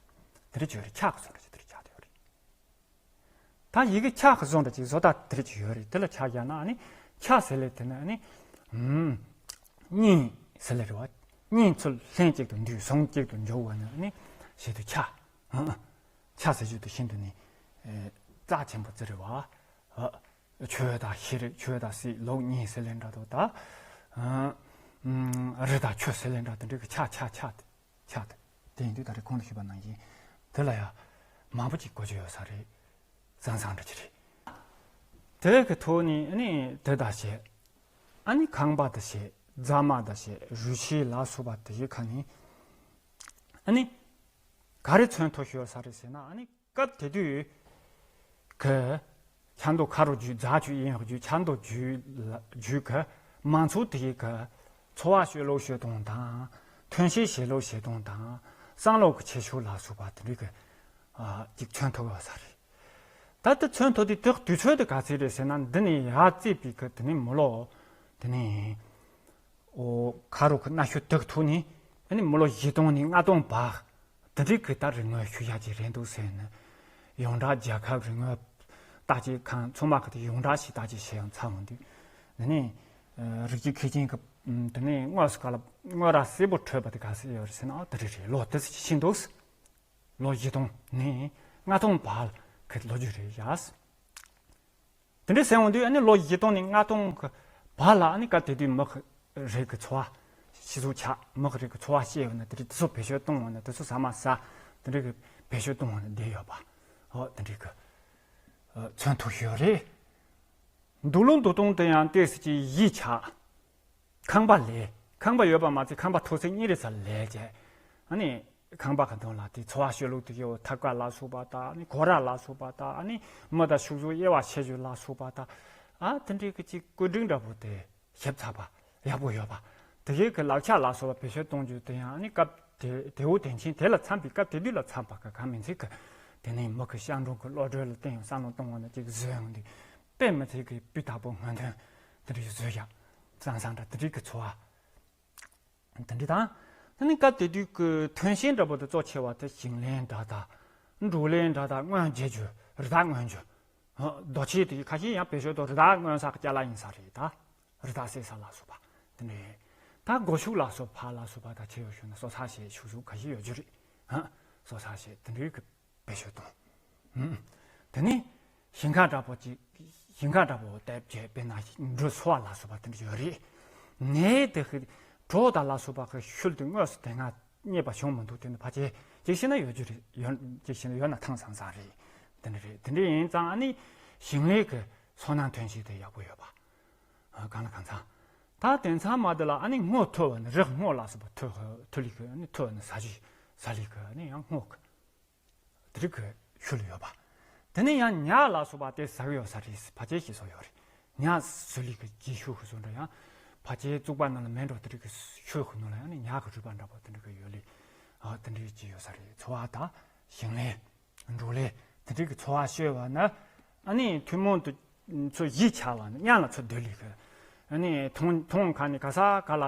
དེ་རེད་བྱོས་རེད། ཆག་གི་བཟོ་འདྲ་ཅིག་དེ་རེད་ཆག་དེ་ཡོད་རེད། ད་ཡི་གེ་ཆག་གི་བཟོ་འདྲ་ཅིག་བཟོ་ལྟ་དེ་རེད་ཅིག་ཡོད་རེད། དེ་ལ་ཆག་རྒྱག་ན་ཨ་ནི་ཆ་ཟེར་ལེ་དེ་ནི་ཨ་ནི་ཨུམ། གཉིས་ཟེར་ལེ་རེད་བ། གཉིས་ཚུར་ལྷན་ཅིག་ཏུ་འདུས་ཟུང་གཅིག་ཏུ་འཇོག་བ་ནི་ཨ་ནི་ཞེ་དུ་ཆ། ཨ་ཆ་ཟེར་རྒྱུ་དེ་ཤིན་ཏུ་ནི་ཨེ་རྩ་ཆེན་པོ་ཟེར་རེད་བ། ཨ་ཆོས་དང་ཤེས་རིག་ཆོས་དང་སྲིད་ལུགས་གཉིས་ཟེར་ལེ་འདྲ་འདུག་ད་ཨ་ཨུམ་རི་དང་ཆུ་ཟེར་ལེ་འདྲ་དེ་འདྲའི་གི་ཆ་ཆ་ཆ་དེ། ཆགས་ཏེ། དེ་ཡིན་དུས་ད་རེས་གོང་དུ་ཞུས་པ་ནང་བཞིན་དེ་ལ་ཡང་མང་པོ་ཅིག་གོ་རྒྱུ་ཡོད་ས་རེད། བཟང་བཟང་འདྲ་ཅིག་རེད། དེ་གི་ཐོག་ནས་ཨ་ནི་དེ་དང་བཤད། ཨ་ནི་ཁང་པ་དང་བཤད། རྫ་མ་དང་བཤད། རུས་ཆེན་ལ་སོགས་པ་དེ་ཡི་ཁ་ནས་ཨ་ནི་ག་རེ་མཚོན་ཐུབ་ཡོད་ས་རེད་ཟེར་ན། ཨ་ནི་སྐབས་དེ་དུས་ཀྱི་ཆབ་མདོ་ཁ་རོ་བརྒྱུད། རྫ་ཆུ་གཡས་བརྒྱུད། ཆབ་མདོ་བརྒྱུད་ལ་བརྒྱུད་ཀྱི་མང་ཚོགས་དེ་ཡི་གི་འཚོ་བ་སྤྱོད་ལུགས་སྤྱོད་སྟངས་དང་། ཐོན་སྐྱེད་བྱེད་ལུགས་བྱེད་སྟངས་དང་། བསམ་བློ་གི་ཁྱད་ཆོས་ལ་སོགས་པ་དེ་འདྲའི་གི་ཨ་ཅིག་མཚོན་ཐུབ་ཡོད་ས་རེད། ད་ལྟ་མཚོན་ཐུབ་དུས་དེ་དུས་ཚོད་དེ་ག་ཚོད་རེད་ཟེར་ན། འདི་ནས་ཡར་བརྩིས་པའི་གི་དེ་ནས་མི་ལོ་དེ་ནས་ཨོ་ཁ་རོག་གི་གནའ་ཤུལ་དེ་གི་ཐོག་ནས་ཨ་ནི་མི་ལོ་བཞི་སྟོང་ནས་ལྔ་སྟོང་བར། དེ་འདྲའི་གི་ད་རིག་དངོས་ཤུལ་བཞག་ཅིག་རེད་འདུག་ཟེར་ནས། ཡོངས་གྲགས་རྒྱལ་ཁབ་རིག་དངོས་བརྟག་དཔྱད་ཁང་ཚང་མ་གི་དེ་ཡོངས་གྲགས་ཤིག་བརྟག་དཔྱད་བྱས་ཡོང་ཚར་འོང་དུས། དེ་ནས་ཨ་རིགས་རྒྱུད་མཁས་ཅན་གི་དེ་ནས་དངོས་སུ་ག་ལ་དངོས་ར་གསལ་པོ་འཕྲོད་པ་དེ་ག་ཚོད་ཡོད་རེད་ཟེར་ན། ཨ་དེ་རེད་རེད། ལོ་དེ་ཚོད་ཅིག་ཕྱིན་འདུག་ལོ་བཞི་སྟོང་ནས་ལྔ་སྟོང་བར་གི་ལོ་རྒྱུས་རེད་ཡ། དེ་འདྲའི་ཟེར་འོང་དུས་ཨ་ནི་ལོ་བཞི་སྟོང་ནས་ལྔ་སྟོང་གི་བར་ལ་ཨ་ནི་སྐབས་དེ་དུས་མི་གི་རིགས་ཀྱི་འཚོ་བ་ཤི་གསོན་ཆགས། མི་གི་རིགས་ཀྱི་འཚོ་བ་སྐྱེལ་བ་ན་དེ་འདྲའི་དེ་ཚོ་བེད་སྤྱོད་གཏོང་བ་ན། དེ་ཚོ་ཟ་མ་ཟ་དེ་འདྲའི་གི་བེད་སྤྱོད་གཏོང་བ་ན་བསྡད་ཡོད་པ། ཨོ་དེ་འདྲའི་གི་ཨ་མཚོན་ཐུབ་ཡོད་རེད། འདུག་ལུགས་འདུག་སྟངས་དེ་ཡང་ཏོག་ཙམ་ཅིག་གཞི་ཆགས། ཁང་པ་ལས། ཁང་པ་ཡོད་པ་མ་ཚད་ཁང་པ་ཐོག་ཚད་གཉིས་རེ་ཙམ་ལས་བྱས། ཨ་ནི་ཁང་པ་གི་མདུན་ལ་དེ་འཚོ་བ་སྤྱོད་ལུགས་དེ་གའི་ཐབ་ཀ་ལ་སོགས་པ་དང་། ཨ་ནི་སྒོ་ར་ལ་སོགས་པ་དང་། ཨ་ནི་མི་དང་ཕྱུགས་ཟོག་དབྱེ་བ་ཕྱེ་རྒྱུ་ལ་སོགས་པ་དང་། ཨ་དེ་འདྲའི་གི་ཅིག་བཀོད་སྒྲིག་འདྲ་པོ་དེ་ཞིབ་ཚགས་པ་ཡག་པོ་ཡོད་པ། དེ་གའི་གི་ལག་ཆ་ལ་སོགས་པ་བེད་སྤྱོད་གཏོང་རྒྱུ་དེ་ཡང་ཨ་ནི་སྐབས་དེ་དེའུ་དེང་ཕྱིན་དེ་ལ་འཚམས་པའི། སྐབས་དེ་དུས་ལ་འཚམས་པ་གི་གང་མིན་ཚིག་གི། དེ་ནས་མི་གི་སྤྱང་གྲུང་གི་བློ་གྲོས་ལ་བརྟེན་ཡང་བསམ་བློ་གཏོང་བ་ན་ཅིག་བཟོས་ཡོང་དུས། དཔེ་མི་སྲིད་ཀྱི་སྤུས་དག་པོ་སྔོན་ཐོན་དེ་འདྲ་ཞིག་བཟོས་ཡག་བཟང་བཟང་འདྲ་དེ་འདྲའི་གི་འཚོ་བ་དེ་འདྲ་དང་། དེ་ནི་སྐབས་དེ་དུས་ཀྱི་ཐོན་སྐྱེད་འདྲ་པོ་དེ་གཙོ་ཆེ་བ་དེ་ཞིང་ལས་འདྲ་དང་། འབྲོག་ལས་འདྲ་དང་། སྔོན་རྗེས་རྒྱུ། རི་དྭགས་རྔོན་རྒྱུ། རྡོ་ཆས་དེ་ཁ་ཤས་ཡང་བེད་སྤྱོད་དུ་རི་དྭགས་རྔོན་ས་གི་ཅ་ལག་ཡིན་ས་རེད་ད། རི་དྭགས་བསད་ས་ལ་སོགས་པ་དེ་འདྲ། ད་སྒོ་ཕྱུགས་ལ་སོགས་པ་ལ་སོགས་པ་ད་ཆེ་ཡོད་ཤོད་ན་གསོ་ཚགས་བྱེད་ཕྱུགས་ཟོག་ཁ་ཤས་ཡོད་རྒྱུ་རེད། ཧ། གསོ་ཚགས་བྱེད་དེ་འདྲའི་གི་བེད་སྤྱོད་གཏོང་། ཨུམ། དེ་ནས་ཞིང་ཁ་འདྲ་པོ་ཅིག་ཞིང་ཁ་འདྲ་པོ་དེབ་བྱས་དཔེར་ན་འབྲུ་འཚོ་བ་ལ་སོགས་པ་དེ་འདྲ་ཡོད་རེད། ནས་དེ་ཧི་ གྲོགས་དང་ལ་སོགས་པ་གི་ཤུལ་དུ་དངོས་སུ་དེ་སྔ་རྙེད་པ་བྱུང་མི་འདུག་དེ་ནི་ཕལ་ཆེར་ཅིག་ཤེས་ན་ཡོད་རྒྱུ་རེད། ཡོད་ཅིག་ཤེས་ན་ཡོད་ན་ཐང་སང་སང་རེད། དེ་འདྲ་རེད། དེ་འདྲ་ཡིན་ཙང་ཨ་ནི་ཞིང་ལས་ཀྱི་སོ་ནམ་ཐོན་སྐྱེད་དེ་ཡག་པོ་ཡོད་པ། ཨ་གང་ལ་གང་འཚམ། ད་དེང་སང་མ་དེ་ལ་ཨ་ནི་སྔོ་འཐུ་བ་ནི་རི་སྔོ་ལ་སོགས་པ་འཐུ་འཐུ་ལི་གི་ཨ་ནི་འཐུ་བ་ནི་ཟ་ཞིག་ཟ་ལི་གི་ཨ་ནི་ཡང་སྔོ་གི་དེ་རིགས་ཀྱི་ཤུལ་ཡོད་པ། དེ་ནས་ཡང་ཉ་ལ་སོགས་པ་དེ་ཟ་གི་ཡོད་ས་རེད། ཕལ་ཆེར་ཤེས་སོ་ཡོད་རེད། ཉ་ཟོས་ལི་གི་རྗེས་ཤུལ་གི་བཟོ་འདྲ་ཡང་ཕལ་ཆེར་བཙུགས་པ་ནང་ལ་མེ་འགྲོ་དེ་རིགས་ཀྱི་ཤུལ་གི་ནང་ལ་ཡང་ནི་ཉ་གི་རུས་པ་འདྲ་པོ་དེ་འདྲ་གི་ཡོད་ལི། ཨ་དེ་འདྲ་ཅིག་ཡོད་ས་རེད། འཚོ་བ་དང་ཞིང་ལས། འབྲོག་ལས། དེ་འདྲའི་གི་འཚོ་བ་སྤྱོད་པ་ནི་ཨ་ནི་ཐུན་མོང་དུ་ཚོ་གཞིས་ཆགས་པ་ནི་མཉམ་ལ་ཚོ་སྡོད་ལས་གི་ཨ་ནི་ཐོང་ཐོང་ཁ་ནས་ག་ས་ག་ལ་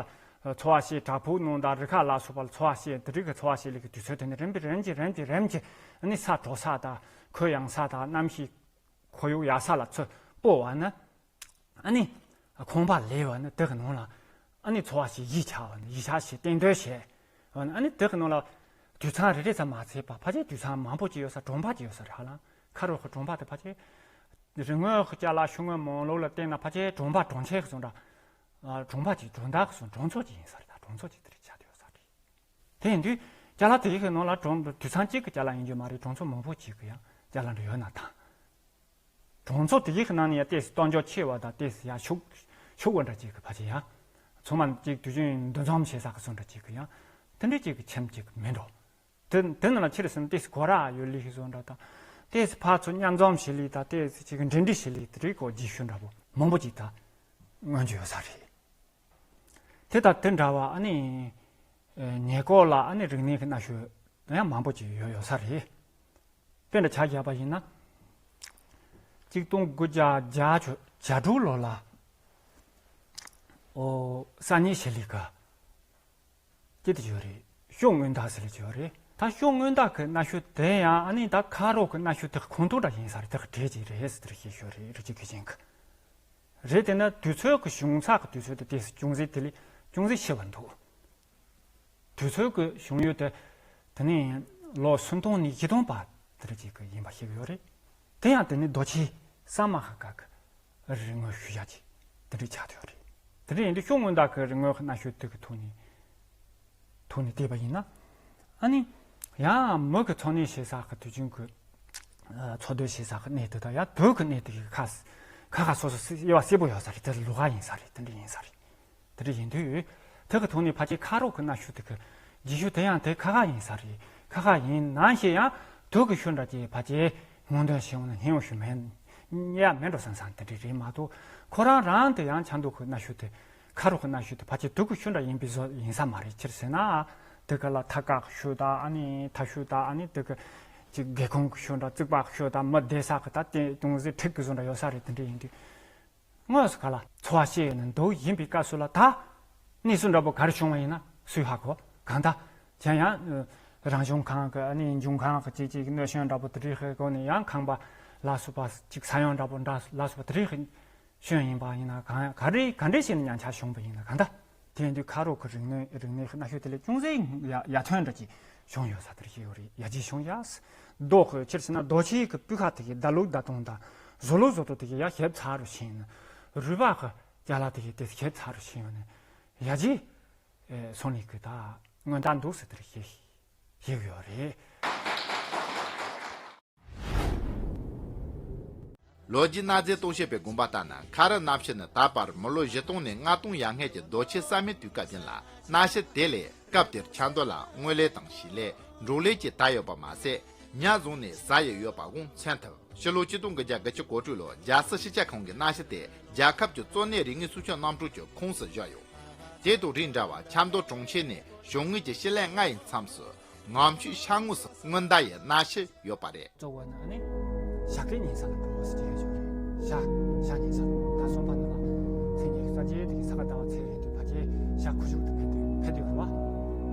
འཚོ་བ་བྱེད། བྲག་ཕུག་ནང་དང་རི་ཁ་ལ་སོགས་པ་ལ་འཚོ་བ་བྱེད། དེ་འདྲའི་གི་འཚོ་བ་བྱེད་ལས་གི་དུས་ཚོད་དེ་ནི་རིམ་པས་རིམ་གྱིས་རིམ་གྱིས་རིམ་གྱིས་ཨ་ནི་ས་དྲོ་ས་དང་ཁོད་ཡངས་ས་དང་གནམ་གཤིས་ཁོར་ཡུག་ཡག་ས་ལ་ཚོ་སྤོ་བ་ནི། ཨ་ནི། ཁང་པ་ལས་པ་ནི་དེ་གི་ནང་ལ། ཨ་ནི་འཚོ་བ་ཞིག་གཞིས་ཆགས་པ་ནི་གཞིས་ཆགས་ཤིག་གཏན་སྡོད་བྱས། ཨ་ནི་དེ་གི་ནང་ལ། དུད་ཚང་རེ་རེ་ཙམ་མ་ཚད་པ་ཕལ་ཆེར་དུད་ཚང་མང་པོ་ཅིག་ཡོད་ས་གྲོང་པ་ཅིག་ཡོད་ས་རེད་ཧ་ལམ། ཁ་རོག་གི་གྲོང་པ་དེ་ཕལ་ཆེར། རི་སྔོན་གྱི་ཅ་ལག་ཤོང་མཁན་མང་ལོག་ལ་བལྟས་ན་ཕལ་ཆེར་གྲོང་པ་གྲོང་ཁྱེར་གྱི་བཟོ་འདྲ། ཨ་གྲོང་པ་ཅིག་གྲོང་རྡལ་གྱི་བཟོ་གྲོང་ཚོ་ཅིག་ཡིན་ས་རེད། ད་གྲོང་ཚོ་ཅིག་དེ་རིགས་ཆགས་བསྡད་ཡོད་ས་རེད། དེ་ཡིན་དུས་ཅ་ལག་དེ་གི་ནང་ལ་གྲོང་དུད་ཚང་གཅིག་གི་ཅ་ལག་ཡིན་རྒྱུ་མ་རེད། གྲོང་ཚོ་མང་པོ་ཅིག་གི་ཡང་ཅ་ལག་འདྲ་ཡོད་ན་ཐང་། གྲོང་ཚོ་དེ་གི་ནང་ནས་ཡང་ཏོག་ཙམ་གཏོང་འཇོག་ཆེ་བ་དང་ཏོག་ཙམ་ཡང་ཕྱུག་ཕྱུག་པོ་འདྲ་ཅིག་གི་ཕལ་ཆེར་ཡང་། ཚང་མ་ཅིག་དུས་རྒྱུན་འདུ་འཛོམས་བྱེད་ས་གི་བཟོ་འདྲ་ཅིག་གི་ཡང་། དེ་འདྲ་ཅིག་གི་ཁྱིམ་ཅིག་མིན་འགྲོ། དེ་དེ་ནང་ལ་ཕྱིར་ཟིན་ཏོག་ཙམ་སྒོ་ར་ཡོད་ལི་ཞིག་བཟོ་འདྲ་དང་། ཏོག་ཙམ་ཕར་ཚུར་མཉམ་འཛོམས་བྱེད་ལི་དང་ཏོག་ཙམ་ཅིག་གི་འབྲེལ་འདྲིས་བྱེད་ལི་དེ་རིགས་གོ་རྗེས་ཤུལ་འདྲ་པོ་མང་པོ་ཅིག་ད་མངོན་རྒྱུ་ཡོད་ས་རེད། དེ་དང་དེ་འདྲ་བ་ཨ་ནི། ཨེ་ཉེ་འཁོར་ལ་ཨ་ནི་རིག་གནས་ཀྱི་གནའ་ཤུལ་ཡང་མང་པོ་ཅིག་ཡོད་ཡོད་ས་རེད། དཔེ་འདྲ་ཆ་བཞག་པ་ཡིན་ན། གཅིག་སྟོང་དགུ་བརྒྱ་བརྒྱད་ཅུ་གྱ་དྲུག་ལོ་ལ། ཨོ་ས་གཉིས་ཤེ་ལི་ཀ་སྐྱིད་དུ་ཡོད་རེད། ཤོ་སྔོན་བདག་ཟེར་ལི་ཡོད་རེད། ད་ཤོ་སྔོན་བདག་གི་གནའ་ཤུལ་དེ་ཡང་ཨ་ནི་ད་ཁ་རོག་གི་གནའ་ཤུལ་དེ་ཁོང་ཏོག་འདྲ་ཡིན་ས་རེད། དེ་གྲས་ཅིག་རེད་ཟེར་ཞེས་ཤོད་རེད། རི་སྐྱེས་གི་ཅན་གི་རེད། དེ་ན་དུས་ཚོད་ཀྱི་བྱུང་ཚག་གི་དུས་ཚོད་དེ་ཏོག་ཙམ་ཅུང་ཟད་དེ་ལས་ཅུང་ཟད་ཕྱི་བ་འདུག་དུས་ཚོད་ཀྱི་བྱུང་ཡུལ་དེ། དེ་ནས་ལོ་སུམ་སྟོང་ནས་བཞི་སྟོང་བར་དེ་འདྲ་ཅིག་གི་ཡིན་པ་ཤེས་ཀྱི་ཡོད་རེད། དེ་ཡང་དེ་ནི་རྡོ་ཆས་ས་མ་ཧ་ག་གི་རིག་དངོས་ཤུལ་བཞག་ཅིག་དེ་འདྲ་ཆགས་བསྡད་ཡོད་རེད། དེ་འདྲ་ཡིན་དུས་ཤོ་སྔོན་བདག་གི་རིག་དངོས་ཀྱི་གནའ་ཤུལ་དེ་གི་ཐོག་ནས་ཐོག་ནས་བལྟས་པ་ཡིན་ན། ཨ་ནི། ཡང་མི་གི་འཚོ་གནས་བྱེད་ས་གི་དུས་རྒྱུན་གྱི་འཚོ་སྡོད་བྱེད་ས་གི་གནས་དེ་དང་ཡང་དུད་ཀྱི་གནས་དེ་གི་ཁ་ཁ་ཁ་སོ་སོ་དབྱེ་བ་གསལ་པོ་ཡོད་ས་རེད། དེ་ལོགས་ཀ་ཡིན་ས་རེད། དེ་འདྲ་ཡིན་ས་རེད། དེ་འདྲ་ཡིན་དུས། དེ་གི་ཐོག་ནས་ཕལ་ཆེར་ཁ་རོག་གི་གནའ་ཤུལ་དེ་གི་རྗེས་ཤུལ་དེ་ཡང་དེ་ཁ་ཁ་ཡིན་ས་རེད། ཁ་ཁ་ཡིན་ནང་བཞིན་ཡང་དུད་ཀྱི་ཤུལ་འདྲ་ཅིག་ཕལ་ཆེར་སྔོག་འདོན་བྱེད་འོང་ན་སྙན་འོང་ཤུལ་མེད། ཡ་མེད་འགྲོ་བསམ་བསམ་དེ་འདྲ་རེད་མ་གཏོགས་ཁོ་རང་རང་དེ་ཡང་ཆབ་མདོ་གི་གནའ་ཤུལ་དེ་ཁ་རོག་གི་གནའ་ཤུལ་དེ་ཕལ་ཆེར་དུད་ཀྱི་ཤུལ་འདྲ་ཡིན་པའི་བཟོ་ཡིན་ས་མ་རེད། ཕྱིར་ཟེར་ན་དེ་ག་ལ་ཐ་ཀ་གི་ཤུལ་དང་ཨ་ནི་ཐ་ཤུལ་དང་ཨ་ནི་དེ་གི་ཅིག་སྒེའུ་ཁུང་གི་ཤུལ་འདྲ་རྩིག་པ་གི་ཤུལ་དང་མི་བསྡད་ས་གི་ད་དེ་ཅུང་ཟད་འཁྲིག་གི་བཟོ་འདྲ་ཡོད་ས་རེད། དེ་འདྲ་ཡིན་དུས། དངོས་སུ་ག་ལ་འཚོ་བ་སྐྱེལ་ཡོད་ན་འདུག་ཡིན་པའི་སྐབས་སུ་ལ་ད་གནས་ཚུལ་འདྲ་པོ་ག་རེ་བྱུང་བ་ཡིན་ན་སུས་ཧ་གོ། གང་ལྟར་གཞན་ཡང་རང་བྱུང་ཁང་གི་ཨ་ནི་འབྱུང་ཁུངས་ཀྱི་ཅིག་ཅིག་གནོད་སྐྱོན་འདྲ་པོ་དེ་རིགས་ཀྱི་སྒོ་ནས་ཡང་ཁང་པ་ལ་སོགས་པ་ཅིག་ས་ཡོམ་འདྲ་པོ་འདྲ་ལ་སོགས་པ་དེ་རིགས་ཀྱི་སྐྱོན་ཡིན་པ་ཡིན་ན་གང་ག་རེ་ག་འདྲས་བྱས་ནས་ཉམས་ཆག་བྱུང་བ་ཡིན་ན་གང་ལྟར། དེ་ཡིན་དུས་ཁ་རོག་གི་རིག་གནས་རིག་གནས་ཀྱི་གནའ་ཤུལ་དེ་ལས་ཅུང་ཟད་ཡ་ཡ་ཐོན་འདྲ་ཅིག་བྱུང་ཡོད་ས་དེར་ཤེས་ཡོད་རེད། ཡ་ཅིག་བྱུང་ཡ། རྡོ་ཁོས་ཕྱིར་ཟེར་ན་རྡོ་ཆས་ཀྱི་སྤུས་ཁ་དེ་གའི་བརྡ་ལུགས་བརྡ་སྟངས་དང་བཟོ་ལུགས་བཟོ་སྟངས་དེ་གའི་ཡ་ཞིབ་ཚགས་རུ་ཕྱིན་ནས་རུས་པ་གི་ཅ་ལག་དེ་གའི་དེ་ཞིབ་ཚགས་རུ་ཕྱིན་ཡོད་ནས་ཡ་ཅིག་སོང་ནས་གི་ད་སྔོན་བརྡ་འདུག་ཟེར་དེར་ཤེས་ཤེས་ཡོད་རེད། ལོ་རྒྱུས་གནའ་རྫས་རྟོག་ཞིབ་པའི་དགོངས་པ་ལྟར་ན་མཁར་རི་གནའ་ཤུལ་ནི་ད་བར་མི་ལོ་བཞི་སྟོང་ནས་ལྔ་སྟོང་ཡར་སྔོན་གྱི་རྡོ་ཆས་གསར་མའི་དུས་སྐབས་ཡིན་ལ་གནའ་ཤུལ་དེ་ལས་སྐབས་དེར་ཆབ་མདོ་ལ་དངོས་ལས་དང་བྱེ་ལས་འབྲོག་ལས་ཀྱིས་དར་ཡོད་པ་མ་ཟད་ཉ་བཟུང་ནས་ཟ་ཡི་ཡོད་པ་འོང་མཚོན་ཐུབ། ཕྱི་ལོ་ཆིག་སྟོང་དགུ་བརྒྱ་དགུ་བཅུ་གོ་དྲུག་ལོར་རྒྱལ་སྲིད་སྤྱི་ཁྱབ་ཁང་གིས་གནའ་ཤུལ་དེ་རྒྱལ་ཁབ་ཀྱི་གཙོ་གནད་རིག་གནས་སྲུང་སྐྱོབ་རྣམ་གྲངས་ཀྱི་ཁོངས་སུ་བཞག་ཡོད། དེ་དང་རིགས་འདྲ་བར་ཆབ་མདོ་གྲོང་ཁྱེར་ནས་ཞོགས་སྔོན་གྱི་ཕྱེད་ལན་ལྔ་ཡི་མཚམས་སུ། ངམ་ཤུད་ཤར་ངོས་སུ་སྔོན་བརྡ་ཡི་གནའ་ཤུལ་ཡོད་པ་རེད། གཙོ་བོ་ནི་ཨ་ནི་ཞྭ་སྐད་ཉན་ས་ལ་འགྲོ་ཟེར་གྱི་ཡོད་ཅོག་རེད། ཞྭ་ཞྭ་ཉན་ས་ལ་ད་སོང་པ་ནི་ལ་མཚན་ཉིད་ཀྱི་ས་ཆའི་དེ་གི་ས་ག་ཟླ་བ་ཚེས་རེད་དུས་ཕལ་ཆེར་ཞྭ་ཁུ་བྱུག་ཏུ་ཕེབས་དུས་ཕེབས་དུས་རེད་བ།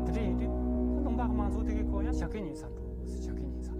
དེ་འདྲ་ཡིན་དུས་ད་ལུང་པ་གི་མང་ཚོགས་དེ་གི་ཁོ་ཡང་ཞྭ་སྐད་ཉན་ས་འགྲོ་ཟེར་ཞྭ་སྐད་ཉན་ས་